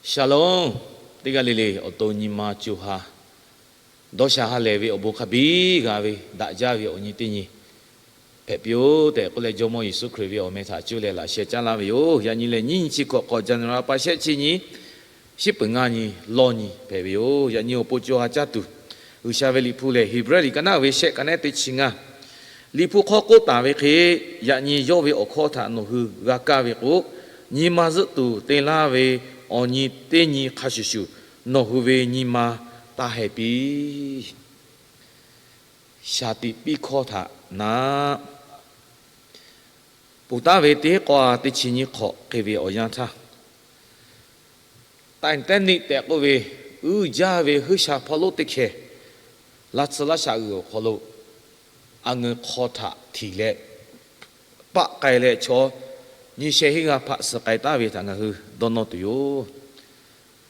Shalom. Teˇ g'aˇ le le awˬ to nyi ma co ha dawˇ sha ha lehˬ ve awˬ bon hk'a biˇ g'a ve daꞈ jaˇ ve awˬ nyi teˇ nyi hpehꞈ piˇ-oˆ tehꞈ k'oˆ leh, Jawˇmawˇ Yeˍsuˆ Hkriꞈ ve awˬ meh htaꞈ cuˇ leh laꞈ sheh caˉ laˇ ve yoˬ. Yaꞈ nyi lehˬ, nyiˇ nyi chi hkawꞈ hk'awꞈ January pa shehˆ chi nyi, shiˉ peuˬ ngaˇ nyi lawˇ nyi hpehꞈ ve yoˬ. Yaꞈ nyi awˬ pon co ha caˇ tuˬ, G'uiˬsha ve liꞈ hpu lehˬ, Heˍbrehˇ liꞈ ka naˉ ve shehˆ ka nehˉ teˇ chi ngaˇ, Liꞈ hpu hk'aw k'oˆ taˍ ve hk'e, yaꞈ nyi yawˇ ve awˬ hkawˇ htaꞈ nawˬ hui g'a kaˇ ve k'o, nyi ma zuhˆ tuˬ te laˇ ve awˬ nyi teˇ nyi hk'a shuˍ shuˍ, nawˬ hui ve nyi ma taˇ heh piˇ. Shaˍ tiꞈ piˇ hkawˇ htaꞈ na, ponˬ taˍ ve teˇ k'awˇ teˇ chi nyiˇ hk'awꞈ hk'e ve awˬ yanˇ htaˇ, Titanic tehꞈ k'oˆ ve uiˍ jaˇ ve huiˉ sha hpawˇ lonˉ teˇ hkeh laˇ tsuhˇ laˇ shaꞈ g'uiˬ awˬ hk'aw lo a ngeu hk'aw htaꞈ htiꞈ leh paˆ k'ai leh, chaw nyiˇ shehˆ hinˉ g'aˇ hpaꞈ suh k'ai taˍ ve htaꞈ ngaˬ hui dawˇ nawˇ tuˬ yoˬ.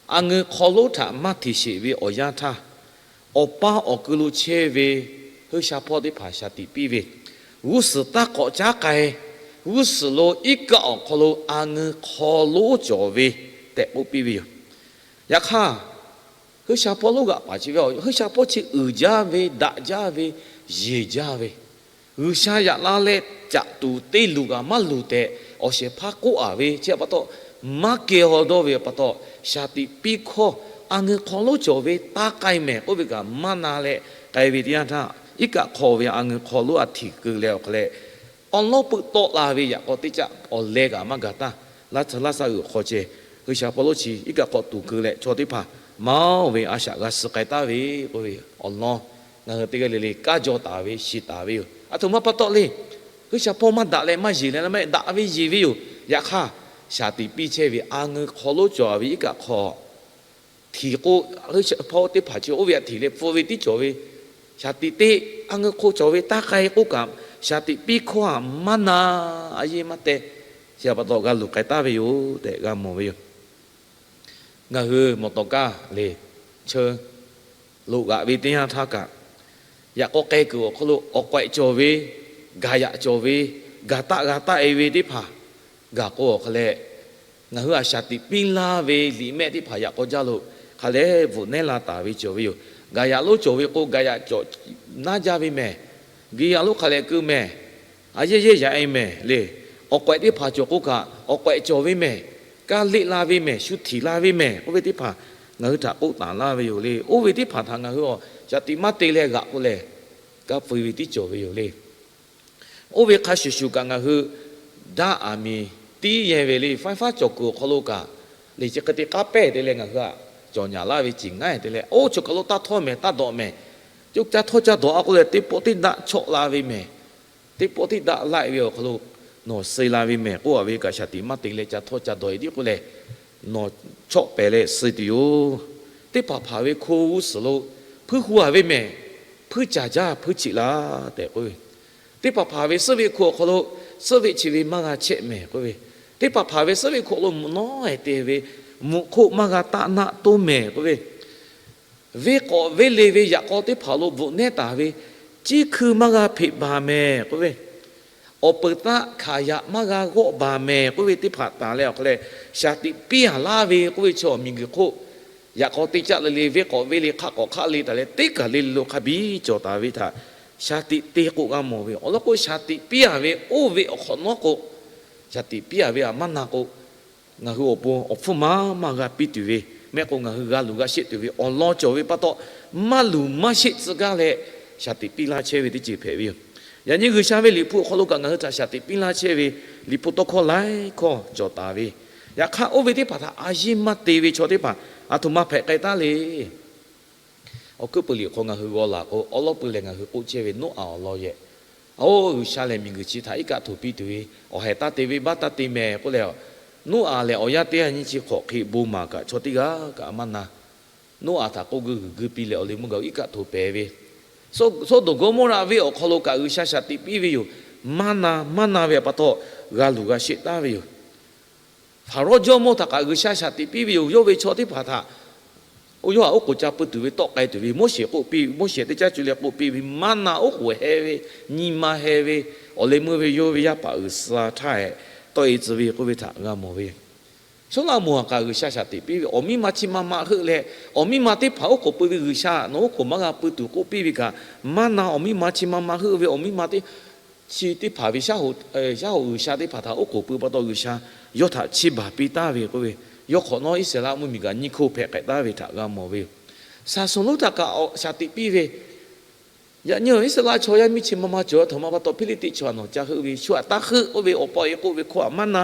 A ngeu hk'aw lonˉ htaꞈ maˇ htiꞈ sheˍ ve awˬ yanˇ htaˇ, awˬ paˇ awˬ kui lo chehˇ ve huiˉ sha hpawˇ teˇ hpaˍ shaˍ tiꞈ piˇ ve, g'uˇ suhˍ taˇ k'awꞈ caˉ k'ai, g'uˇ suhˍ lo iˉ kaˆ awˬ hk'aw lo a ngeu hk'aw lonˉ cawˬ ve tehꞈ k'oˆ piˇ ve yoˬ. Yaꞈ hk'aˇ, huiˉ sha hpawˇ lonˉ g'aꞈ paˍ chi ve, huiˉ sha hpawˇ chi uiˍ jaˇ ve, daꞈ jaˇ ve, yeˬ jaˇ ve, G'uiˬsha yaꞈ la leh caꞈ tuˬ te luˬ kaꞈ maˇ luˬ tehꞈ awˬ shehˍ hpaˇ k'oˆ a ve chi pa taw, maˇ kehˬ haw dawˇ ve pa taw, shaˍ tiꞈ piˇ hkawˇ a ngeu hk'aw lonˉ cawˬ ve taˇ k'ai mehˍ k'oˆ ve kaꞈ maˇ na leh k'ai ve teˇ yanˇ htaˇ, iˉ kaˆ hk'aw ve a ngeu hk'aw lonˉ a htiꞈ keu leh awˬ hk'aw leh, awˬ lawˉ peuˬ tawˆ la ve yaꞈ k'aw teˇ caˆ awˬ leh kaꞈ maˇ gaˬ taˇ. Laˇ tsuhˇ laˇ shaꞈ g'uiˬ awˬ hk'aw ceh, huiˉ sha hpawˇ lonˉ chi iˉ kaˆ hk'aw tuˬ keu leh chaw teˇ hpaˍ maˇ oˬ ve a shaꞈ g'a suh k'ai taˍ ve k'oˆ ve awˬ lawn, ngaˬ hui teˇ g'aˇ le le kaˇ jaw taˍ ve shiˍ taˍ ve yoˬ. Aˬ htoꞈ ma pa taw le, huiˉ sha hpawˇ maˇ daꞈ leh maˇ yeˬ leh maˇ daꞈ ve yeˬ ve yoˬ. Yaꞈ hk'aˇ, shaˍ tiꞈ piˇ chehˇ ve a ngeu hk'aw lonˉ cawˬ ve iˉ kaˆ hk'aw htiꞈ k'o, huiˉ sha hpawˇ teˇ hpaˍ chi oˇ ve htaꞈ htiꞈ leh pfuh ve tiˉ cawˬ ve, shaˍ tiꞈ te a ngeu hk'aw cawˬ ve taˇ k'ai k'oˆ kaꞈ, shaˍ tiꞈ piˇ hkawˇ htaꞈ maˇ na, a yeˇ maˇ te, chi pa taw g'a luˬ k'ai taˍ ve yoˬ tehꞈ g'a mawˬ ve yoˬ. Ngaˬ hui mawˬ tawˍ kaˇ le, cheu loꞈ g'aꞈ ve teˇ yanˇ htaˇ kaꞈ, yaꞈ k'aw k'ai kuiˬ awˬ hk'aw lo awˬ k'awehꞈ cawˬ ve, gaˬ yaꞈ cawˬ ve, gaˬ taˆ g'a taˆ e ve teˇ hpaˍ gaˬ k'o awˬ hk'aw leh, ngaˬ hui a shaˍ tiꞈ piˇ laˇ ve liꞈ mehˆ teˇ hpaˍ yaꞈ k'aw jaˇ lo hk'a leh bvuhꞈ nehˉ la taˍ ve cawˬ ve yoˬ. Gaˬ yaꞈ lonˉ cawˬ ve k'o, gaˬ yaꞈ cawˬ naˇ jaˇ ve mehˍ. Gaˬ yaꞈ lonˉ hk'a leh keu mehˍ. A yehˇ yehˇ yaꞈ e mehˍ le. Awˬ k'awehꞈ teˇ hpaˍ cawˬ k'o kaꞈ, awˬ k'awehꞈ cawˬ ve mehˍ, kaˇ leˆ la ve mehˍ, shu htiꞈ la ve mehˍ k'oˆ ve teˇ hpaˍ ngaˬ hui htaꞈ k'oˆ taˍ laˇ ve yoˬ le. Oˇ ve teˇ hpaˍ htaꞈ ngaˬ hui a shaˍ tiꞈ maˇ te leh g'aꞈ k'o lehˬ, kaˇ pfuh ve tiˉ cawˬ ve yoˬ le. Oˇ ve hk'a shuˍ shuˍ kaꞈ ngaˬ hui daˇ aˬ miˍ tiˉ yehˇ ve le. Faiˉ faˉ cawˬ kuiˬ awˬ hk'aw lo kaꞈ, le chi hk'e te k'aˉ pehˇ te leh ngaˬ hui a cawˬ nyaˍ laˇ ve ceh ngaˉ te leh, oˇ chaw kaˬ lo taˇ htawˇ mehˍ, taˇ dawꞈ mehˍ. Caˇ htawˇ caˇ dawꞈ a k'o lehˬ, teˇ pawˆ teˇ daꞈ chawˆ la ve mehˍ. Teˇ pawˆ teˇ daꞈ laˆ e ve awˬ hk'aw lo nawˬ suh la ve mehˍ k'oˆ a ve kaꞈ, shaˍ tiꞈ maˇ te leh caˇ htawˇ caˇ dawꞈ e tiˉ k'oˆ leh, nawˬ chawˆ pehˍ leh suh tuˬ yoˬ. Teˇ hpaˍ hpaˍ ve hko g'uˇ suhˍ lo hpuiˇ hu a ve mehˍ, hpuiˇ caˍ jaˇ hpuiˇ cheꞈ laˇ tehꞈ k'oˆ ve, teˇ hpaˍ hpaˍ ve suhˉ ve hko awˬ hk'aw lo suhˉ ve chi ve maˇ g'a chehˆ mehˍ k'oˆ ve, teˇ hpaˍ hpaˍ ve suhˉ ve hko lo mvuhꞈ nawˉ e te ve mvuhꞈ hk'oˆ maˇ g'a taˆ naˆ toˇ mehˍ k'oˆ ve, venˇ k'awꞈ venˇ le ve yaꞈ k'aw teˇ hpaˍ lo bvuhꞈ nehˉ taˍ ve, ciˉ hkui maˇ g'a hpeꞈ baˬ mehˍ k'oˆ ve, awˬ peuˬ taˆ hkanˍ yaꞈ maˇ g'a g'awˆ baˬ mehˍ k'oˆ ve teˇ hpaˍ taˍ leh awˬ hk'aw leh, shaˍ tiꞈ piˇ a laˇ ve k'oˆ ve chi awˬ miˬguiˬ hk'oˆ, yaꞈ k'aw teˇ caˆ le le, venˇ k'awꞈ venˇ le, hk'aˆ k'awꞈ hk'aˆ le taˍ leh, teˇ kaˬ le le lo hk'a biˇ cawˬ taˍ ve htaꞈ shaˍ tiꞈ te k'o g'a mawˬ ve. Awˬ lawn k'o, shaˍ tiꞈ piˇ a ve oˇ ve awˬ hk'awꞈ nawˉ k'o, shaˍ tiꞈ piˇ a ve htaꞈ maˇ na k'o, ngaˬ hui awˬ pon awˬ hpfuhˇ maˇ maˇ g'a piˇ tuˬ ve, mehˆ k'o ngaˬ hui g'a luˬ g'a sheˆ tuˬ ve awˬ lawn cawˬ ve pa taw, maˇ luˬ maˇ sheˆ tcuh gaˇ leh shaˍ tiꞈ piˇ laˇ chehˇ ve teˇ ceuˬ hpehꞈ ve yoˬ. Yaꞈ nyi G'uiˬsha ve liꞈ hpu awˬ hk'aw lo kaꞈ ngaˬ hui htaꞈ shaˍ tiꞈ piˇ laˇ chehˇ ve liꞈ hpu tawˇ hkawˇ laiˉ hkawˇ cawˬ taˍ ve, yaꞈ hk'aˇ oˇ ve teˇ hpaˍ htaꞈ a yeˇ maˇ te ve chaw teˇ hpaˍ aˬ htoꞈ ma hpehꞈ k'ai taˉ le. Awˬ hkuiˉ puiˍ liꞈ hk'aw ngaˬ hui g'aw laˬ k'o, awˉ lawˉ pui lehˬ ngaˬ hui k'oˆ chehˇ ve Noˉaꞈ awˬ lawn yehˬ. Oˇ, G'uiˬsha lehˬ miˬguiˬ chi htaꞈ iˉ kaˆ htoꞈ piˇ tuˬ ve awˬ haiˬ taˇ te ve baˆ taˇ te mehˍ k'oˆ leh, Noˉaꞈ lehˬ awˬ yanˇ teˇ yanˇ nyiˇ chi hk'awꞈ hk'e bon maˍ kaꞈ chaw teˇ g'aˇ kaꞈ maˇ na. Noˉaꞈ htaꞈ k'oˆ guiˇ g'uiˬ guiˇ piˇ leh awˬ leh meuˇ gaˬ iˉ kaˆ htoꞈ pehˍ ve, Soˉdonˍ Gawˇmawˇraꞈ venˇ awˬ hk'aw lo kaꞈ G'uiˬsha shaˍ tiꞈ piˇ ve yoˬ. Maˇ na, maˇ na ve pa taw, g'a luˬ g'a sheˆ taˉ ve yoˬ. Hpaˍrawˇ jawˇmawˇ htaꞈ kaꞈ G'uiˬsha shaˍ tiꞈ piˇ ve yoˬ. Yawˇ ve chaw teˇ hpaˍ htaꞈ oˇ yawˇ htaꞈ oˉ k'oˍ ca pui tuˬ ve tawˆ k'ai tuˬ ve Moˉseˍ k'oˆ piˇ, Moˉseˍ teˇ caˉ cuˇ leh k'oˆ piˇ ve, maˇ na oˉ k'oˍ heh ve, nyi ma heh ve, awˬ leh meuˇ ve yawˇ ve yaˇ paˍ uiˍ suh htaˇ hehꞈ tawˆ e tcuh ve k'oˆ ve htaꞈ g'a mawˬ ve yoˬ. Sawˉlaꞈmonˍ htaꞈ kaꞈ G'uiˬsha shaˍ tiꞈ piˇ ve, awˬ miˇ ma chi ma ma heuˆ leh, awˬ miˇ ma teˇ hpaˍ oˉ k'oˍ pui ve G'uiˬsha nawˬ oˉ k'oˍ maˇ g'a pui tuˬ k'oˆ piˇ ve kaꞈ, maˇ na awˬ miˇ ma chi ma ma heuˆ ve awˬ miˇ ma teˇ chi teˇ hpaˍ ve shaˉ hoꞈ G'uiˬsha teˇ hpaˍ htaꞈ oˉ k'oˍ pui pa taw G'uiˬsha yawˇ htaꞈ chiˇ baˬ piˇ taˍ ve k'oˆ ve, yawˇ hk'awꞈ nawˉ Iˉsaˍreˍlaˆ mvuhˇmiˬ kaꞈ nyiˇ hkoˇ hpehꞈ k'ai taˍ ve htaꞈ g'a mawˬ ve yoˬ. Saˍsonˍ lonˉ htaꞈ kaꞈ shaˍ tiꞈ piˇ ve, yaꞈ nyi Iˉsaˍreˍlaˆ chaw yaˇ miˇ chi ma ma cawˬ, a htoꞈ ma pa taw Hpiˇliˇtiˆ chaw htaꞈ nawˬ ca heuˆ ve, shu htaꞈ taˇ heuˆ k'oˆ ve, awˬ pa awˬ e k'oˆ ve hkawˇ htaꞈ maˇ na.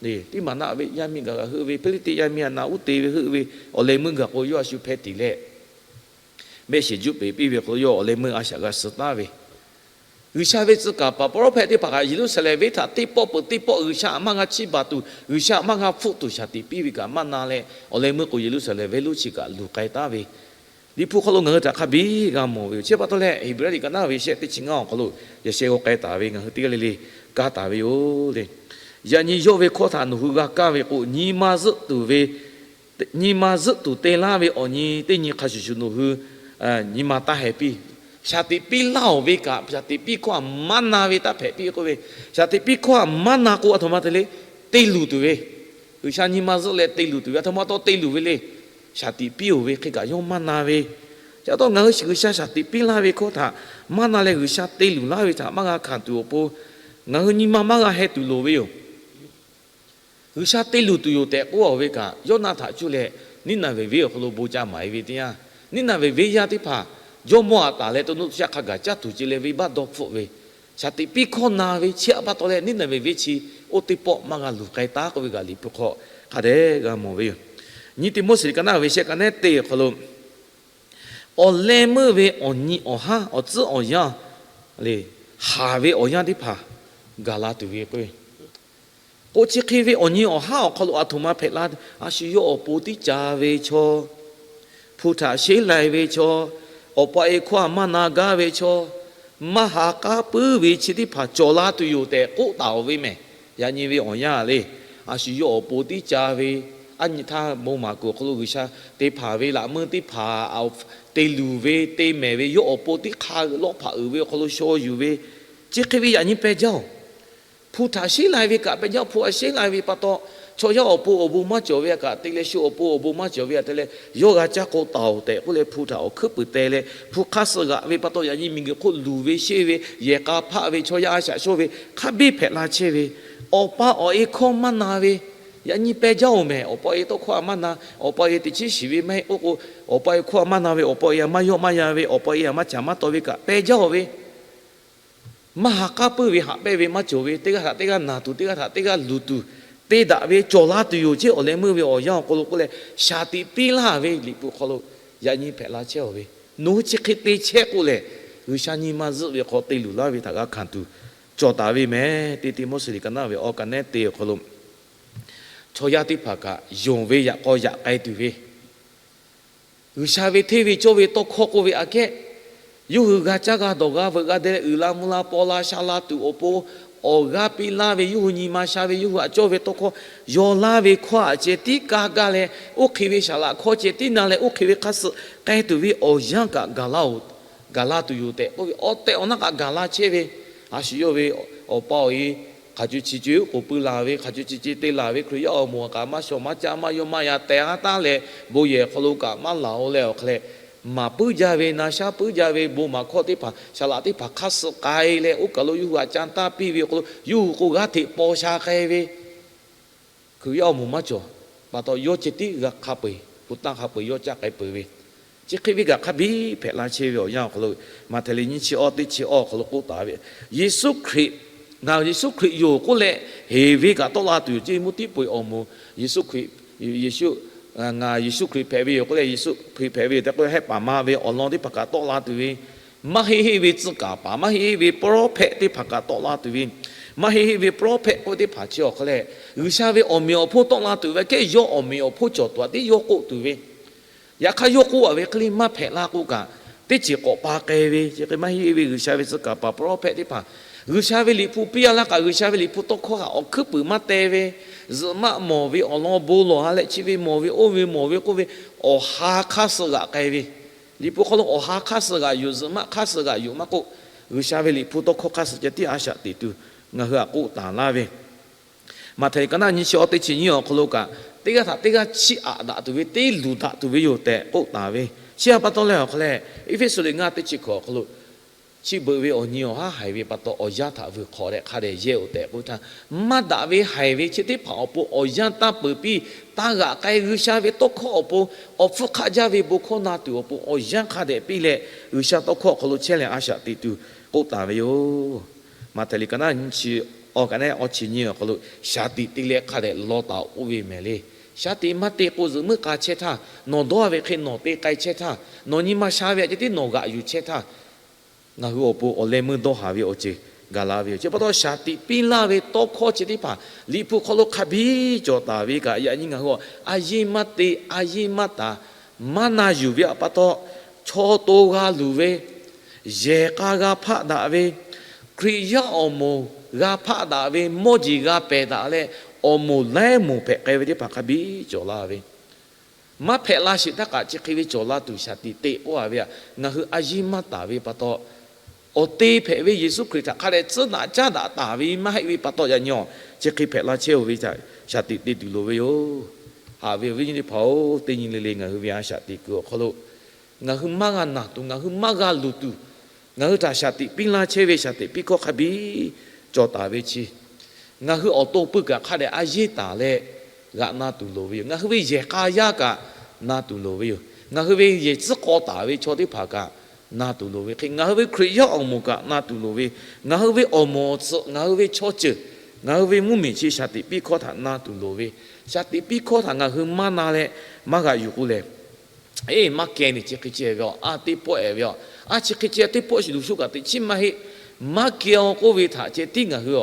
Teˇ maˬ naˆ ve yaˇ miˇ gaˬ g'a heuˆ ve, Hpiˇliˇtiˆ yaˇ miˇ htaꞈ na uˉ te ve heuˆ ve, awˬ leh meuˇ gaˬ k'o yawˇ a shu hpeh tiˍ leh mehˆ shiˍ juˆ peˍ piˇ ve hk'aw lo yawˇ awˬ leh meuˇ a shaꞈ g'a suh taˍ ve, G'uiˬsha ve tcuh kaˍ paˍ prophet teˇ hpaˍ kaꞈ Yeˍruˆsaˍlehnˍ venˇ htaꞈ teˇ pawˆ peuˬ teˇ pawˆ G'uiˬsha htaꞈ maˇ g'a chiˇ baˬ tuˬ, G'uiˬsha htaꞈ maˇ g'a hpfuhˆ tuˬ shaˍ tiꞈ piˇ ve kaꞈ maˇ na leh, awˬ leh meuˇ k'o Yeˍruˆsaˍlehnˍ venˇ lonˉ chi kaꞈ luˬ k'ai taˍ ve, Liꞈ hpu hk'aw lo ngaˬ hui htaꞈ hk'a biˇ g'a mawˬ ve yoˬ. Chi pa taw leh Heˍbrehˇ liꞈ ka naˉ ve shehˆ teˇ chi ngaˇ awˬ hk'aw lo yaꞈ sheh g'aw k'ai taˍ ve ngaˬ hui teˇ g'aˇ le le kaˇ taˍ ve yoˬ le. Yaꞈ nyi yawˇ ve hkawˇ htaꞈ nawˬ hui g'a kaˇ ve k'o, nyi ma zuhˆ tuˬ ve nyi ma zuhˆ tuˬ te laˇ ve awˬ nyi teˇ nyi hk'a shuˍ shuˍ nawˬ hui nyi ma taˇ heh piˇ. Shaˍ tiꞈ piˇ laˇ-oˬ ve kaꞈ, shaˍ tiꞈ piˇ hkawˇ htaꞈ maˇ na ve taˇ hpehꞈ piˇ k'oˆ ve, shaˍ tiꞈ piˇ hkawˇ htaꞈ maˇ na k'o a htoꞈ ma te le, te luˬ tuˬ ve, G'uiˬsha nyi ma zuhˆ leh te luˬ tuˬ ve, a htoꞈ ma taw te luˬ ve le. Shaˍ tiꞈ piˇ-oˬ ve hk'e kaꞈ yawˇ maˇ na ve. Chi pa taw ngaˬ hui G'uiˬsha shaˍ tiꞈ piˇ laˇ ve hkawˇ htaꞈ maˇ na leh G'uiˬsha te luˬ laˇ ve htaꞈ maˇ g'a hkanˍ tuˬ awˬ pon, ngaˬ hui nyi ma maˇ g'a heh tuˬ loˍ ve yoˬ. G'uiˬsha te luˬ tuˬ yoˬ tehꞈ k'oˆ-a ve kaꞈ, Yoˇnaˆ htaꞈ cuˇ leh Niˉnaˍveˍ venˇ awˬ hk'aw lo bon ca maˍ-e ve teˇ yanˇ, Niˉnaˍveˍ venˇ yaˇ teˇ hpaˍ jawˇmawˇ htaꞈ taˍ leh to nuˇ to shaˆ hk'a gaˬ caˇ tuˬ ce leh venˇbaˆ dawˇ hpfuhˆ ve, shaˍ tiꞈ piˇ hkawˇ na ve chi htaꞈ pa taw leh Niˉnaˍveˍ venˇ chi oˇ teˇ pawˆ maˇ g'a luˬ k'ai taˍ k'oˆ ve kaꞈ Liꞈ hpu hk'aw hk'a dehꞈ g'a mawˬ ve yoˬ. Nyi Tiˆmoˉseˍ liꞈ ka naˉ ve shehˆ ka nehˉ teˇ awˬ hk'aw lo awˬ leh meuˇ ve awˬ nyi awˬ haˉ awˬ tcuhˉ awˬ yanˇ le, haˍ ve awˬ yanˇ teˇ hpaˍ gaˬ la tuˬ ve k'o, k'o chi hk'e ve awˬ nyi awˬ haˉ awˬ hk'aw lo a htoꞈ ma hpehꞈ la, a shu yawˇ awˬ pon tiˉ ca ve chaw, hpu htaꞈ sheˉ lai ve chaw, awˬ pa e hkawˇ htaꞈ maˇ na gaˇ ve chaw, maˇ ha k'aˉ puiˉ ve chi teˇ hpaˍ cawˬ la tuˬ yoˬ tehꞈ k'oˆ taˍ-oˬ ve mehˬ. Yaꞈ nyi ve awˬ yanˇ le, a shu yawˇ awˬ pon tiˉ ca ve, a nyi htaˇ bon maˍ kuiˬ awˬ hk'aw lo G'uiˬsha te hpanˍ ve laꞈ meuˇ teˇ hpaˍ te luˬ ve te mehˍ ve, yawˇ awˬ pon tiˉ hk'a lawˇ hpaꞈ uiˍ ve awˬ hk'aw lo shaw yuˬ ve, chi hk'e ve yaꞈ nyi peh jaˇ-oˬ. Hpu htaꞈ sheˉ lai ve kaꞈ peh jaˇ, hpu a sheˉ lai ve pa taw, chaw yaˇ awˬ pon awˬ bon maˇ cawˬ ve htaꞈ kaꞈ te leh shu awˬ pon awˬ bon maˇ cawˬ ve htaꞈ te leh yawˇ g'a caˇ k'o taˍ-oˬ tehꞈ k'oˆ leh hpu htaꞈ awˬ hkuiˉ puiˍ te leh hpu hk'aˇ suh g'aꞈ ve pa taw yaꞈ nyi miˬguiˬ hk'oˆ luˬ ve sheˆ ve, yehˬ k'a hpaˆ ve, chaw yaˇ a shaꞈ shawˇ ve, hk'a biˇ hpehꞈ la chehˇ ve, awˬ pa awˬ e hkawˇ maˇ na ve, yaꞈ nyi peh jaˇ-oˬ mehˬ. Awˬ pa awˬ e tawˇ hkawˇ htaꞈ maˇ na, awˬ pa awˬ e teꞈ chiˉ shiˍ ve maˇ heˆ k'oˆ k'o, awˬ pa awˬ e hkawˇ htaꞈ maˇ na ve, awˬ pa awˬ e htaꞈ maˇ yawˆ maˇ yan ve, awˬ pa awˬ e htaꞈ maˇ caˍ maˇ taw ve kaꞈ peh jaˇ-oˬ ve, maˇ ha k'aˉ puiˉ ve haꞈ pehnˇ ve maˇ cawˬ ve, teˇ g'aˇ htaꞈ teˇ g'aˇ naˬ tuˬ, teˇ g'aˇ htaꞈ teˇ g'aˇ luˬ tuˬ te daꞈ ve cawˬ la tuˬ yoˬ. Chi awˬ leh meuˇ ve awˬ yanˇ awˬ hk'aw lo k'oˆ leh, shaˍ tiꞈ piˇ laˇ ve Liꞈ hpu hk'aw lo yaꞈ nyi hpehꞈ la chehˇ-oˬ ve, nawˬ hui chi hk'e te chehˇ k'o lehˬ, G'uiˬsha nyi ma zuhˆ ve hk'aw te luˬ laˇ ve htaꞈ g'a hkanˍ tuˬ cawˬ taˍ ve mehˬ. Teˇ Tiˆmoˉseˍ liꞈ ka naˉ ve awˬ ka nehˉ te awˬ hk'aw lo, chaw yaˇ teˇ hpaˍ kaꞈ yonˍ ve yaꞈ k'aw yaꞈ k'ai tuˬ ve, G'uiˬsha ve hteˇ ve cawˇ ve tawˇ hkawˇ k'oˆ ve aꞈ kehˉ, yawˇ hui g'a caˇ g'a dawˬ g'a veuꞈ g'a deh leh uiˍ la mvuh la paw la sha la tuˬ awˬ pon, awˬ g'aˇ piˇ laˇ ve yawˇ hui nyi ma sha ve yawˇ hui htaꞈ cawˇ ve tawˇ hkawˇ yaw laˇ ve hkawˇ aꞈ ceh tiˉ kaˇ gaˇ leh, oˇ hk'e ve saˍ laꞈ hkawˇ ceh tiˉ na leh, oˇ hk'e ve hk'aˇ suh k'ai tuˬ ve awˬ yanˇ kaꞈ gaˬ la-oˬ, gaˬ la tuˬ yoˬ tehꞈ k'oˆ ve awˬ tehˬ awˬ naˆ kaꞈ gaˬ la chehˇ ve, a shu yawˇ ve awˬ pa awˬ e hk'aˬ co chi co oˉ k'oˍ pui laˬ ve, hk'aˬ co chi co te laˬ ve, Hkriꞈ yaˇ awˬ moˍ kaꞈ maˇ shawˍ maˇ caˇ maˇ yawˇ maˇ yan teh haˉ taˉ leh, bon yehˬ hk'aw lo kaꞈ maˇ laˬ-oˬ leh awˬ hk'e leh, maˍ puiˉ jaˇ ve, na shaˉ puiˉ jaˇ ve bon maˍ hkawˇ teˇ hpaˍ, saˍ laꞈ teˇ hpaˍ hk'aˇ suh k'ai leh, oˇ kaˬ lo yawˇ hui htaꞈ ca taˇ piˇ ve awˬ hk'aw lo yawˇ hui k'o g'aˇ hteꞈ paw sha k'ai ve, Hkriꞈ yaˇ awˬ moˍ maˇ cawˬ pa taw, yawˇ ceh tiˉ g'a hk'a peu-eˬ, hpu tanˇ hk'a peu-eˬ yawˇ caˇ k'ai peuˬ ve, chi hk'e ve kaꞈ hk'a biˇ hpehꞈ la chehˇ ve awˬ yanˇ awˬ hk'aw lo, Maꞈhtehˍ liꞈ nyiˇ chi awˇ teˇ chi awˇ awˬ hk'aw lo k'oˆ taˍ ve, Yeˍsuˆ Hkriꞈ, ngaˬ Yeˍsuˆ Hkriꞈ yoˬ k'oˆ leh heˍ ve kaꞈ tawˆ la tuˬ yoˬ. Ceˇ mvuhˇ tiˉ peu-eˬ awˬ moˍ, Yeˍsuˆ Hkriꞈ, Yeˍsuˆ, ngaˬ Yeˍsuˆ Hkriꞈ hpehꞈ ve yoˬ k'oˆ leh, Yeˍsuˆ Hkriꞈ hpehꞈ ve yoˬ tehꞈ k'oˆ leh hehˆ paˍ ma ve awˬ lawn teˇ hpaˍ kaꞈ tawˆ la tuˬ ve, maˇ heˆ heˆ ve tcuh kaˍ paˍ, maˇ heˆ heˆ ve prophet teˇ hpaˍ kaꞈ tawˆ la tuˬ ve, maˇ heˆ heˆ ve prophet k'oˆ ve teˇ hpaˍ chi awˬ hk'aw leh, G'uiˬsha ve awˬ meꞈ awˬ hponˇ tawˆ la tuˬ ve aꞈ kehˉ yawˇ awˬ meꞈ awˬ hponˇ cawˬ tuˬ aꞈ tiˉ yawˇ k'oˆ tuˬ ve, yaꞈ hk'aˇ yawˇ k'oˆ-a ve hk'e le maˇ hpehꞈ la k'o kaꞈ, teˇ ceuˬ k'awꞈ pa k'ai ve, chi hk'e maˇ heˆ ve G'uiˬsha ve tcuh kaˍ paˍ prophet teˇ hpaˍ, G'uiˬsha ve Liꞈ hpu piˇ-a laˇ kaꞈ, G'uiˬsha ve Liꞈ hpu tawˇ hkawˇ htaꞈ awˬ hkuiˉ puiˍ maˇ teh ve, zuhꞈ maˆ mawˬ ve awˬ lawn bon lawˬ ha leh chi ve mawˬ ve oˇ ve mawˬ ve k'oˆ ve, awˬ ha hk'aˇ suh g'aꞈ k'ai ve, Liꞈ hpu hk'aw lo awˬ ha hk'aˇ suh g'aꞈ yuˬ, zuhꞈ maˆ hk'aˇ suh g'aꞈ yuˬ maˇ k'oˆ, G'uiˬsha ve Liꞈ hpu tawˇ hkawˇ hk'aˇ suh ceh tiˉ a shaꞈ teꞈ tuˬ ngaˬ hui htaꞈ k'oˆ taˍ laˇ ve, Maꞈhtehˍ liꞈ ka naˆ nyiˇ chi awˇ teˇ chi nyiˇ awˬ hk'aw lo kaꞈ, teˇ g'aˇ htaꞈ teˇ g'aˇ chiˇ aꞈ daꞈ tuˬ ve, teˇ luˬ daꞈ tuˬ ve yoˬ tehꞈ k'oˆ taˍ ve. Chi htaꞈ pa taw leh awˬ hk'aw leh, Eˇfeˇsuꞈ liꞈ ngaˇ teˇ chi hkawꞈ awˬ hk'aw lo chi beuꞈ ve awˬ nyi awˬ haˉ haiˬ ve pa taw, awˬ yanˇ htaꞈ vuiˬ hk'awꞈ leh hk'a dehꞈ yehˇ-oˬ tehꞈ k'oˆ htaˇ, maˇ daꞈ ve haiˬ ve chi teˇ hpaˍ awˬ pon awˬ yanˇ taˇ peuˬ piˇ. Taˇ g'aꞈ k'ai, G'uiˬsha ve tawˇ hkawˇ awˬ pon awˬ hpfuhˇ hk'aˆ jaˇ ve bon hkawˇ na tuˬ awˬ pon awˬ yanˇ hk'a dehꞈ piˇ leh, G'uiˬsha tawˇ hkawˇ awˬ hk'aw lo chehˇ leh a shaꞈ teꞈ tuˬ k'oˆ taˍ ve yoˬ. Maꞈhtehˍ liꞈ ka naˆ nyiˇ chi awˇ kaꞈ neˉ awˇ chi nyiˇ awˬ hk'aw lo shaˍ tiꞈ te leh hk'a dehꞈ law taˍ-oˬ k'oˆ ve mehˍ le. Shaˍ tiꞈ maˇ te k'o, zuhꞈ muiˉ k'a chehˇ htaˇ, nawˬ dawˇ ve hk'e nawˬ te k'ai chehˇ htaˇ, nawˬ nyi ma sha ve htaꞈ ceh tiˉ nawˬ g'aꞈ yuˬ chehˇ htaˇ, ngaˬ hui awˬ pon awˬ leh meuˇ dawˇ haˍ ve awˬ ceuˬ gaˬ la ve yoˬ. Chi pa taw shaˍ tiꞈ piˇ laˇ ve tawˇ hkawˇ chi teˇ hpaˍ Liꞈ hpu hk'aw lo hk'a biˇ cawˬ taˍ ve kaꞈ, yaꞈ nyi ngaˬ hui a yeˇ maˇ te, a yeˇ maˇ taˍ, maˇ na yuˬ ve htaꞈ pa taw, chaw to g'a luˬ ve, yehˬ k'a g'a hpaˆ daꞈ ve, Hkriꞈ yaˇ awˬ moˍ g'a hpaˆ daꞈ ve, mawˇ jeˬ g'a pehˬ daꞈ leh, awˬ moˍ laiˉ moˍ hpehꞈ k'ai ve teˇ hpaˍ hk'a biˇ cawˬ la ve. Maˇ hpehꞈ la sheˍ htaˇ kaꞈ chi hk'e ve cawˬ la tuˬ shaˍ tiꞈ te k'oˆ a ve htaꞈ ngaˬ hui a yeˇ maˇ taˍ ve pa taw, awˬ te hpehꞈ ve Yeˍsuˆ Hkriꞈ htaꞈ hk'a dehꞈ tcuhˉ daꞈ caˉ daꞈ taˍ ve maˇ heˆ ve pa taw, yaꞈ nyi awˬ chi hk'e hpehꞈ la chehˇ-oˬ ve htaꞈ shaˍ tiꞈ te tuˬ loˍ ve yoˬ. Haꞈ ve awˬ viˉ nyi teˇ hpaˍ-oˬ, teˇ nyi le le ngaˬ hui ve a shaꞈ teꞈ kuiˬ awˬ hk'aw lo ngaˬ hui maˇ g'a naˬ tuˬ, ngaˬ hui maˇ g'a luˬ tuˬ, ngaˬ hui htaꞈ shaˍ tiꞈ piˇ laˇ chehˇ ve shaˍ tiꞈ piˇ hkawˇ hk'a biˇ cawˬ taˍ ve chi, ngaˬ hui awˬ to pui kaꞈ hk'a dehꞈ a yeˇ taˍ leh g'aꞈ na tuˬ loˍ ve yoˬ. Ngaˬ hui ve yehˬ k'a yaˇ kaꞈ na tuˬ loˍ ve yoˬ. Ngaˬ hui ve yehˬ tcuhˉ k'aw taˍ ve chaw teˇ hpaˍ kaꞈ na tuˬ loˍ ve hk'e, ngaˬ hui ve Hkriꞈ yaˇ awˬ moˍ kaꞈ na tuˬ loˍ ve, ngaˬ hui ve awˬ moˍ awˬ tcuhꞈ, ngaˬ hui ve chaw ceuˬ, ngaˬ hui ve mvuhˇmiˬ chi shaˍ tiꞈ piˇ hkawˇ htaꞈ na tuˬ loˍ ve, shaˍ tiꞈ piˇ hkawˇ htaꞈ ngaˬ hui maˇ na leh maˇ g'aꞈ yuˬ k'o lehˬ, eˬ, maˇ keh ni chi hk'e ceh ve aˬ, a teˇ pawˆ-ehˍ ve aˬ, a chi hk'e ceh teˇ pawˆ shiˍ luˬ shu kaꞈ teꞈ chiˉ maˇ heˆ. Maˇ keh-aw k'oˆ ve htaꞈ ceh tiˉ ngaˬ hui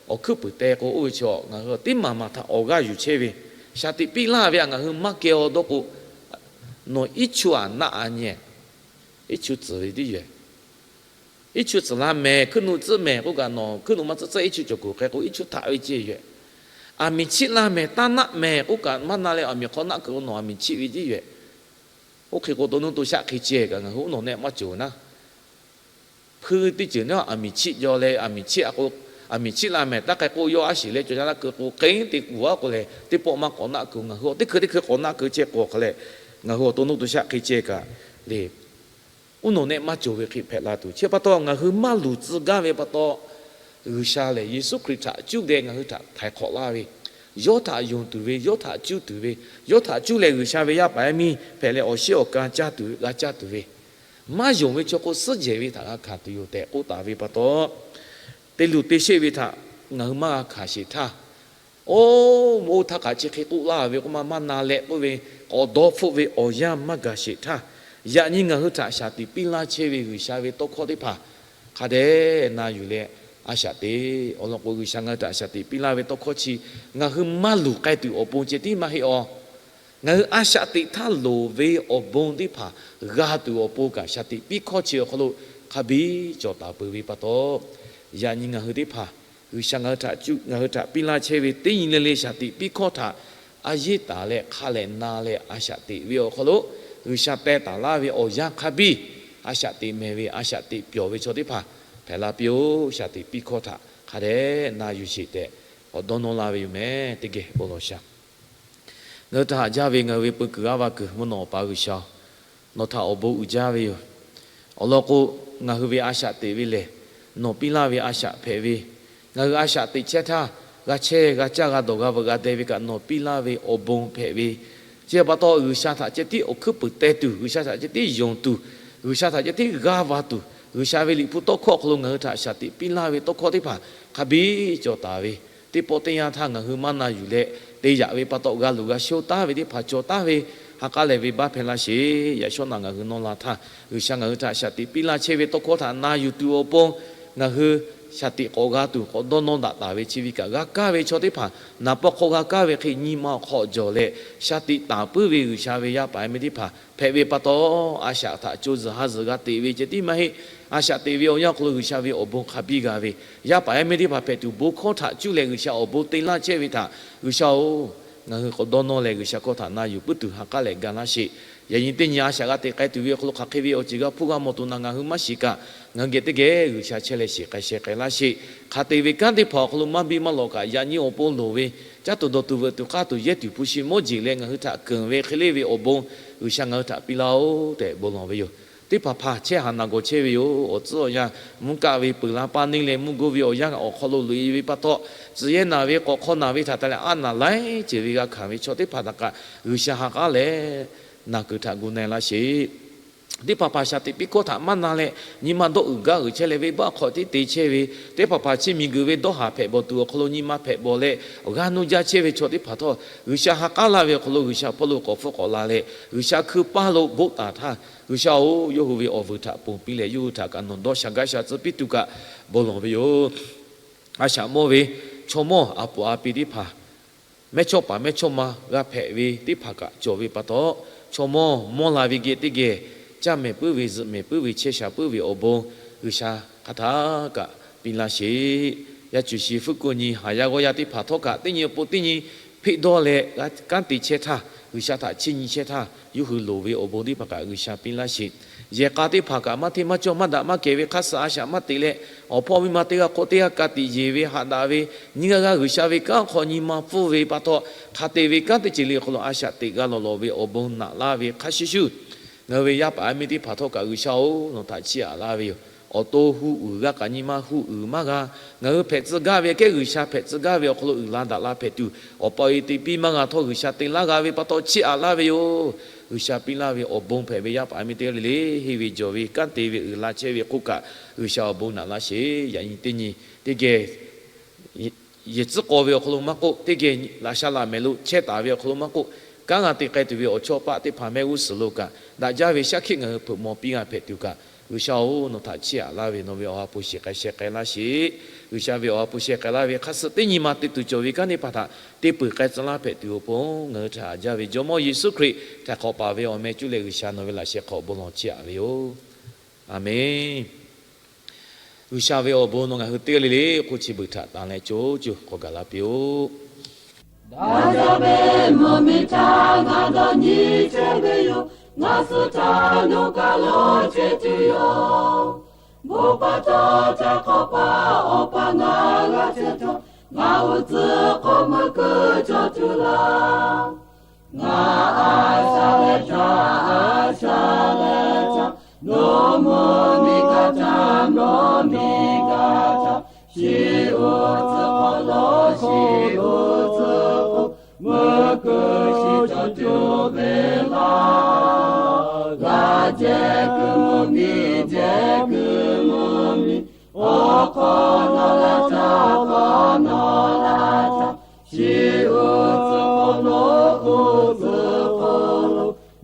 awˬ hkuiˉ puiˍ teh k'o, oˇ ve chi ngaˬ hui teˇ maˬ maˬ htaꞈ awˬ g'aˇ yuˬ chehˇ ve, shaˍ tiꞈ piˇ laˇ ve htaꞈ ngaˬ hui maˇ keh-aw dawˇ k'o, nawˬ iˉ chu aꞈ naˆ a nyi, iˉ chu tcuhˍ ve tiˉ yoˬ. Iˉ chu tcuhˍ la mehˍ, hkuiˉ nuˆ tcuhˉ mehˍ k'oˆ kaꞈ nawˬ hkuiˉ nuˆ maˇ tcuhˉ tcuhˉ iˉ chu cawˬ kuˬ k'ai k'o, iˉ chu htaꞈ ve ceh yoˬ. Aˬ miˍ chiˆ laˇ mehˍ, taˇ naˆ mehˍ k'oˆ kaꞈ maˇ na leh aˬ miˍ hk'aw naˆ kuiˬ k'o nawˬ aˬ miˍ chiˆ ve tiˉ yoˬ. Oˇ hk'e k'o, to nuˇ to shaˆ hk'e ceh kaꞈ ngaˬ hui uˉ nawˬ nehˆ maˇ cawˬ naˉ. Hpuiˇ teˇ ceuˬ naˉ aˬ miˍ chiˆ jaw leh aˬ miˍ chiˆ a k'o, aˬ miˍ chiˆ la mehˍ taˇ k'ai k'o, yawˇ aˉ shiˍ leh cawˬ jaˇ naˆ kuiˬ k'o, k'e te kuˬ aˉ k'o lehˬ, teˇ pawˆ maˇ k'awꞈ naˆ kuiˬ, ngaˬ hui awˬ teˇ hkui teˇ hkui k'awꞈ naˆ kuiˬ chehˇ k'o hk'a leh, ngaˬ hui awˬ to nuˇ to shaˆ hk'e ceh kaꞈ le, uˉ nawˬ nehˆ maˇ cawˬ ve hk'e hpehꞈ la tuˬ. Chi pa taw ngaˬ hui maˇ luˬ tcuh gaˇ ve pa taw, G'uiˬsha lehˬ Yeˍsuˆ Hkriꞈ htaꞈ cuˇ leh ngaˬ hui htaꞈ htaiˍ hk'awꞈ laˇ ve, yawˇ htaꞈ yonˍ tuˬ ve, yawˇ htaꞈ cuˇ tuˬ ve, yawˇ htaꞈ cuˇ leh G'uiˬsha ve yaˇ paˍ yaˇ miˇ hpehꞈ leh awˬ shiˉ awˬ ka caˇ tuˬ ve, g'a caˇ tuˬ ve, maˇ yonˍ ve chaw k'o suhˉ jehˬ ve htaꞈ g'a hkanˍ tuˬ yoˬ tehꞈ k'oˆ taˍ ve pa taw, te luˬ te sheˆ ve htaꞈ ngaˬ hui maˇ g'a hkanˍ sheˍ htaˇ, oˇ, oˇ htaˇ kaꞈ chi hk'e k'oˆ laˇ ve k'oˆ ma maˇ na leh k'oˆ ve, k'awꞈ dawˇ hpfuhˆ ve awˬ yanˇ maˇ gaˬ sheˍ htaˇ, yaꞈ nyi ngaˬ hui htaꞈ shaˍ tiꞈ piˇ laˇ chehˇ ve G'uiˬsha ve tawˇ hkawˇ teˇ hpaˍ hk'a dehꞈ na yuˬ leh a shaꞈ teꞈ. Awˬ lawn k'o, G'uiˬsha ngaˬ hui htaꞈ shaˍ tiꞈ piˇ laˇ ve tawˇ hkawˇ chi ngaˬ hui maˇ luˬ k'ai tuˬ awˬ pon ceh tiˉ maˇ heˆ aˬ. Ngaˬ hui a shaꞈ teꞈ htaˇ loˍ ve awˬ bon teˇ hpaˍ g'a tuˬ awˬ pon kaꞈ shaˍ tiꞈ piˇ hkawˇ chi awˬ hk'aw lo hk'a biˇ cawˬ taˍ peuˬ ve pa taw, yaꞈ nyi ngaˬ hui teˇ hpaˍ G'uiˬsha ngaˬ hui htaꞈ cuˇ, ngaˬ hui htaꞈ piˇ laˇ chehˇ ve teˇ nyi le le shaˍ tiꞈ piˇ hkawˇ htaꞈ a yeˇ taˍ leh hk'a lehꞈ na leh a shaꞈ teꞈ ve awˬ hk'aw lo, G'uiˬsha teh taˍ laˇ ve awˬ yanˇ hk'a biˇ a shaꞈ teꞈ mehˍ ve, a shaꞈ teꞈ pyawˬ ve chaw teˇ hpaˍ hpehꞈ la piˇ-oˬ. Shaˍ tiꞈ piˇ hkawˇ htaꞈ hk'a dehꞈ na yuˬ sheˍ tehꞈ k'awꞈ dawˇ nawˇ laˇ ve yoˬ mehˍ. Teˇ geh bon lawˬ shaˍ. Ngaˬ hui htaꞈ haꞈ jaˇ ve ngaˬ hui ve peu kuiˬ g'aˇ va kuiˬ mvuhˇ naw awˬ pa G'uiˬsha-oˬ, nawˬ htaꞈ awˬ bon uiˍ jaˇ ve yoˬ. Awˬ lawn k'o, ngaˬ hui ve a shaꞈ teꞈ ve lehˬ, nawˬ piˇ laˇ ve a shaꞈ hpehꞈ ve, ngaˬ hui a shaꞈ teꞈ chehˇ htaˇ, g'a chehˇ g'a caˇ g'a dawˬ g'a veuꞈ g'a deh ve kaꞈ nawˬ piˇ laˇ ve awˬ bon hpehꞈ ve, chi pa taw G'uiˬsha htaꞈ ceh tiˉ awˬ hkuiˉ puiˍ teh tuˬ, G'uiˬsha htaꞈ ceh tiˉ yonˍ tuˬ, G'uiˬsha htaꞈ ceh tiˉ g'aˇ va tuˬ, G'uiˬsha ve Liꞈ hpu tawˇ hkawˇ awˬ hk'aw lo ngaˬ hui htaꞈ shaˍ tiꞈ piˇ laˇ ve tawˇ hkawˇ teˇ hpaˍ hk'a biˇ cawˬ taˍ ve, teˇ pawˆ teˇ yanˇ htaˇ ngaˬ hui maˇ na yuˬ leh te yaꞈ ve pa taw, g'a luˬ g'a sheˆ-oˆ taˍ ve teˇ hpaˍ cawˬ taˍ ve, ha k'aˉ lehˬ ve baˆ hpehꞈ laˇ sheˍ. Yaꞈ shawˉ naꞈ ngaˬ hui nawˇ la htaˇ, G'uiˬsha ngaˬ hui htaꞈ shaˍ tiꞈ piˇ laˇ chehˇ ve tawˇ hkawˇ htaꞈ na yuˬ tuˬ awˬ pon ngaˬ hui shaˍ tiꞈ k'awꞈ g'a tuˬ k'awꞈ dawˇ nawˇ daꞈ taˍ ve chi ve kaꞈ g'a kaˇ ve chaw teˇ hpaˍ naˍ pawˆ hk'aw g'a kaˇ ve hk'e nyi ma awˬ hk'aw jawˬ leh, shaˍ tiꞈ taˍ puiˉ ve G'uiˬsha ve yaˇ paˍ yaˇ miˇ teˇ hpaˍ hpehꞈ ve pa taw, a shaꞈ htaꞈ co zuhˬ ha zuhˬ g'a teꞈ ve ceh tiˉ maˇ heˆ. A shaꞈ teꞈ ve awˬ yanˇ hk'aw lo G'uiˬsha ve awˬ bon hk'a biˇ g'a ve, yaˇ paˍ yaˇ miˇ teˇ hpaˍ hpehꞈ tuˬ bon hkawˇ htaꞈ cuˇ leh G'uiˬsha awˬ bon te laˇ chehˇ ve htaꞈ G'uiˬsha-oˬ, ngaˬ hui k'awꞈ dawˇ nawˇ leh G'uiˬsha hkawˇ htaꞈ na yuˬ puiˉ tuˬ ha k'aˉ lehˬ ga laˇ sheˍ. Yaꞈ nyi teˇ nyi a shaꞈ g'a teꞈ k'ai tuˬ ve awˬ hk'aw lo hk'aˬ hk'e ve awˬ ceuˬ g'a hpuˇ g'a mawˬ tuˬ naˬ ngaˬ hui maˇ shiˍ kaꞈ, ngaˬ hui geh teˇ geh G'uiˬsha chehˇ leh shiˍ k'ai sheh k'ai laˇ sheˍ. Hk'a te ve kanˉ teˇ hpaˍ awˬ hk'aw lo maˇ biˇ maˇ lawꞈ kaꞈ, yaꞈ nyi awˬ pon loˍ ve caˇ tuˬ dawˬ tuˬ veuꞈ tuˬ k'aˇ tuˬ yehˇ tuˬ hpu shi mawˇ jeˬ leh ngaˬ hui htaꞈ keunˍ ve hk'e le ve awˬ bon G'uiˬsha ngaˬ hui htaꞈ piˇ laˇ-oˆ tehꞈ bon lawˬ ve yoˬ. Teˇ hpaˍ hpaˍ chehˇ haˍ naˬ gawˬ chehˇ ve yoˬ. Awˬ tcuhˉ awˬ yanˇ mvuhˇ kaˆ ve peuˬ la paˇ neˇ leh mvuhˇ goˇ ve awˬ yanˇ awˬ hk'aw lo loꞈ e ve pa taw, tcuh yehˇ naˬ ve k'awꞈ hk'aw naˬ ve htaꞈ taˍ leh aˉ naˬ laiˉ ceuˬ ve g'a hkanˍ ve chaw teˇ hpaˍ htaꞈ kaꞈ G'uiˬsha ha k'aˉ leh naˬ kuiˬ htaꞈ gu na-e laˇ sheˍ. Teˇ hpaˍ hpaˍ shaˍ teꞈ piˇ hkawˇ htaꞈ maˇ na leh, nyi ma dawˇ uiˍ gaˇ uiˍ chehˇ leh venˇbaˆ hk'aw tiˉ te chehˇ ve, teˇ hpaˍ hpaˍ chi miˬguiˬ ve dawˇ haˍ hpehꞈ bawˬ tuˬ awˬ hk'aw lo nyi ma hpehꞈ bawˬ leh, awˬ g'aˇ nuˇ jaˇ chehˇ ve chaw teˇ hpaˍ htawˇ, G'uiˬsha ha k'aˉ laˇ ve awˬ hk'aw lo G'uiˬsha hpawˇ lo k'awꞈ hpfuhˇ k'awꞈ la leh, G'uiˬsha hkui paˇ lo boˆ taˍ htaˇ, G'uiˬsha-oˬ, yawˇ hui ve awˬ vuiˬ htaꞈ ponˬ piˇ leh, yawˇ hui htaꞈ kaꞈ nawˬ dawˇ shaˍ gaˇ shaˍ tcuh piˇ tuˬ kaꞈ bon lawˬ ve yoˬ. A shaꞈ mawˇ ve chaw mawˇ a poˍ a pi teˇ hpaˍ, mehˇchawˇpaˍ mehˇchawˇma g'a hpehꞈ ve teˇ hpaˍ kaꞈ cawˬ ve pa taw, chaw mawˇ mawˇ la ve geh teˇ geh caˇ mehˍ puiˉ ve, zuhꞈ mehˍ puiˉ ve, chehˇ sha puiˉ ve awˬ bon G'uiˬsha hk'aˬ htaˇ kaꞈ piˇ laˇ sheˍ. Yaˇ cuˬ shi fuˉ kuˆ nyi haˍ yaˇ g'awˇ yaˇ teˇ hpaˍ htawˇ kaꞈ, teˇ nyi awˬ pon teˇ nyi hpeˆ dawˇ leh kanˉ te chehˇ htaˇ, G'uiˬsha htaꞈ chiˇ nyi chehˇ htaˇ, yawˇ hui loˍ ve awˬ bon teˇ hpaˍ kaꞈ G'uiˬsha piˇ laˇ sheˍ. Yehˬ k'a teˇ hpaˍ kaꞈ maˇ hteˇ maˇ cawˇ maˇ daꞈ maˇ kehˬ ve hk'a suhˍ a shaꞈ maˇ teꞈ leh, awˬ hpawˇ miˇ ma teˇ g'aˇ hk'oˆ teˇ g'aˇ ka tiꞈ yeˬ ve haꞈ daꞈ ve, nyiˇ g'aˇ g'aˇ G'uiˬsha ve kanˉ hk'aw nyi ma pfuhˇ ve pa taw, hk'a te ve kanˉ teˇ ceuˬ le awˬ hk'aw lo a shaꞈ teꞈ g'a lawˬ lawˬ ve awˬ bon naꞈ laˇ ve hk'a shuˍ shuˍ, ngaˬ hui ve yaˇ paˍ yaˇ miˇ teˇ hpaˍ htawˇ kaꞈ G'uiˬsha-oˬ, nawˬ htaꞈ chiˇ aꞈ laˇ ve yoˬ. Awˬ to hu uiˍ g'a kaꞈ nyi ma hu uiˍ maˇ g'a. Ngaˬ hui hpehꞈ tcuh gaˇ ve kehˉ G'uiˬsha hpehꞈ tcuh gaˇ ve awˬ hk'aw lo uiˍ la daꞈ la hpehꞈ tuˬ, awˬ pa awˬ e te piˇ maˇ g'a htawˇ G'uiˬsha te laˇ g'a ve pa taw chiˇ aꞈ laˇ ve yoˬ. G'uiˬsha piˇ laˇ ve awˬ bon hpehꞈ ve yaˇ paˍ yaˇ miˇ teˇ g'aˇ le le, henˇ ve jawˬ ve kanˉ te ve uiˍ la chehˇ ve k'oˆ kaꞈ, G'uiˬsha awˬ bon naꞈ laˇ sheˍ. Yaꞈ nyi teˇ nyi teˇ geh yehˬ tcuhˉ k'aw ve awˬ hk'aw lo maˇ k'oˆ, teˇ geh laꞈ sha laꞈ mehˍ lo chehˇ taˍ ve awˬ hk'aw lo maˇ k'oˆ, kanˉ g'a te k'ai tuˬ ve awˬ chawˇ paˆ teˇ hpaˍ mehˆ g'uˇ suhˍ lo kaꞈ, daꞈ jaˇ ve shaˉ hkiˆ ngaˬ hui hpeuꞈ maw piˇ g'a hpehꞈ tuˬ kaꞈ, G'uiˬsha-oˬ, nawˬ htaꞈ chiˇ aꞈ laˇ ve, nawˬ ve awˬ ha hpu shehˍ k'ai sheh k'ai laˇ sheˍ. G'uiˬsha ve awˬ ha hpu shehˍ k'ai laˇ ve hk'a suhˍ teˇ nyi ma te tuˬ cawˬ ve kanˉ teˇ hpaˍ htaꞈ te peuˬ k'ai tcuh laˇ hpehꞈ tuˬ awˬ pon ngaˬ hui htaꞈ haꞈ jaˇ ve Jawˇmawˇ Yeˍsuˆ Hkriꞈ htaiˍ hk'awꞈ paˍ ve awˬ meh cuˇ leh G'uiˬsha nawˬ ve laꞈ sheh hk'aw bon lawˬ chiˇ aꞈ ve yoˬ. Aˬmenˍ. G'uiˬsha ve awˬ bon nawˬ ngaˬ hui teˇ g'aˇ le le k'oˆ chi beuꞈ htaꞈ tanˍ leh co cuˇ k'awꞈ gaˬ la piˇ-oˆ. Daꞈ jaˇ ve mvuhˇmiˬ htaꞈ ngaˬ dawˇ nyi chehˇ ve yoˬ. Ngaˬ suh htaˇ nawˬ kaꞈ lawˬ chehˇ tuˬ yoˬ. Bon pa taw htaiˍ hk'awꞈ paˍ Awˬ pa ngaˬ g'a chehˇ htawˇ, ngaˬ uiˍ tcuhˉ k'oˆ meuˇ keu cawˬ tuˬ laˇ. Ngaˬ a shaꞈ leh htaˇ, a shaꞈ leh htaˇ, nawˬ mvuhˇmiˬ kaꞈ htaˇ, mvuhˇmiˬ kaꞈ htaˇ, shiˍ uiˍ tcuhˉ hk'aw lo shiˍ uiˍ tcuhˉ k'o, meuˇ keu shiˍ cawˬ tuˬ ve laˇ. G'a jehˬ kuiˬ mvuhˇmiˬ, jehˬ kuiˬ mvuhˇmiˬ, awˬ hk'awꞈ nawˬ la htaˇ, hk'awꞈ nawˬ la htaˇ, shiˍ uiˍ tcuhˉ hk'aw lo uiˍ tcuhˉ k'o,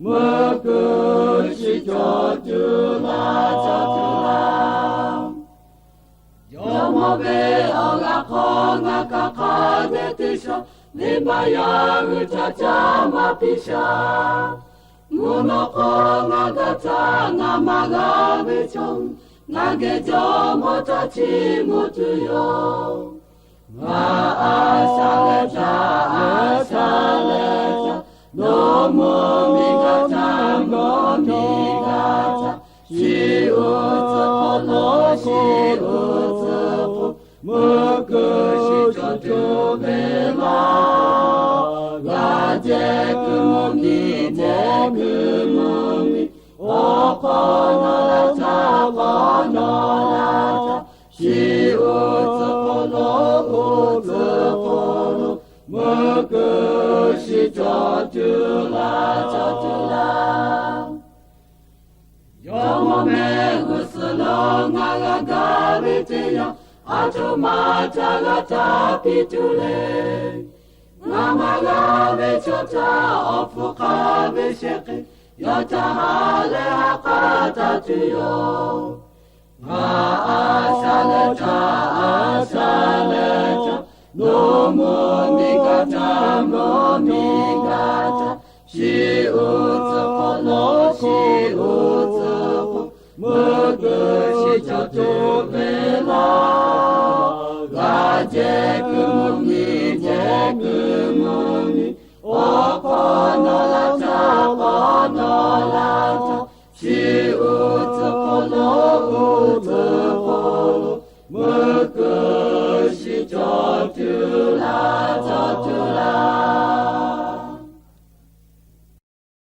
meuˇ keu shiˍ cawˬ tuˬ laˇ, cawˬ tuˬ laˇ. Jawˇmawˇ ve awˬ g'aˇ hk'aw ngaˬ kaꞈ hk'a dehꞈ te shaˍ, venˇbaˆ yaˇ hui htaꞈ caˇ maˇ piˇ shaˍ. Mvuhˇ naw hk'aw ngaˬ gaˬ htaˇ, ngaˬ maˇ g'a ve chaw, ngaˬ geh jawˇmawˇ htaꞈ chiˇ mvuh tuˬ yoˬ. Ngaˬ a shaꞈ leh htaˇ, a shaꞈ leh htaˇ, nawˬ mvuhˇmiˬ kaꞈ htaˇ, mvuhˇmiˬ kaꞈ htaˇ, shiˍ uiˍ tcuhˉ hk'aw lo shiˍ uiˍ tcuhˉ k'o, meuˇ keu shiˍ cawˬ tuˬ ve laˇ. G'a jehˬ kuiˬ mvuhˇmiˬ, jehˬ kuiˬ mvuhˇmiˬ, awˬ hk'awꞈ nawˬ la htaˇ, hk'awꞈ nawˬ la htaˇ, shiˍ uiˍ tcuhˉ hk'aw lo uiˍ tcuhˉ k'o, meuˇ keu shiˍ cawˬ tuˬ laˇ, cawˬ tuˬ laˇ. Jawˇmawˇ mehˆ g'uˇ suhˍ lo ngaˬ g'a gaˇ ve teˇ yanˇ, a htoꞈ ma htaꞈ g'a htaꞈ piˇ tuˬ le. Ngaˬ maˇ g'a ve chaw htaꞈ awˬ hpfuhˇ hk'a ve shehˍ hk'e, yawˇ htaꞈ ha leh ha k'aˉ taˍ tuˬ yoˬ. Ngaˬ a shaꞈ leh htaˇ, a shaꞈ leh htaˇ, nawˬ mvuhˇmiˬ kaꞈ htaˇ, mvuhˇmiˬ kaꞈ htaˇ, shiˍ uiˍ tcuhˉ hk'aw lo shiˍ uiˍ tcuhˉ k'o, meuˇ keu shiˍ cawˬ tuˬ ve laˇ. G'a jehˬ kuiˬ mvuhˇmiˬ, jehˬ kuiˬ mvuhˇmiˬ, awˬ hk'awꞈ nawˬ la htaˇ, hk'awꞈ nawˬ nawˉ k'oˆ tcuh hk'aw lo, ngaˬ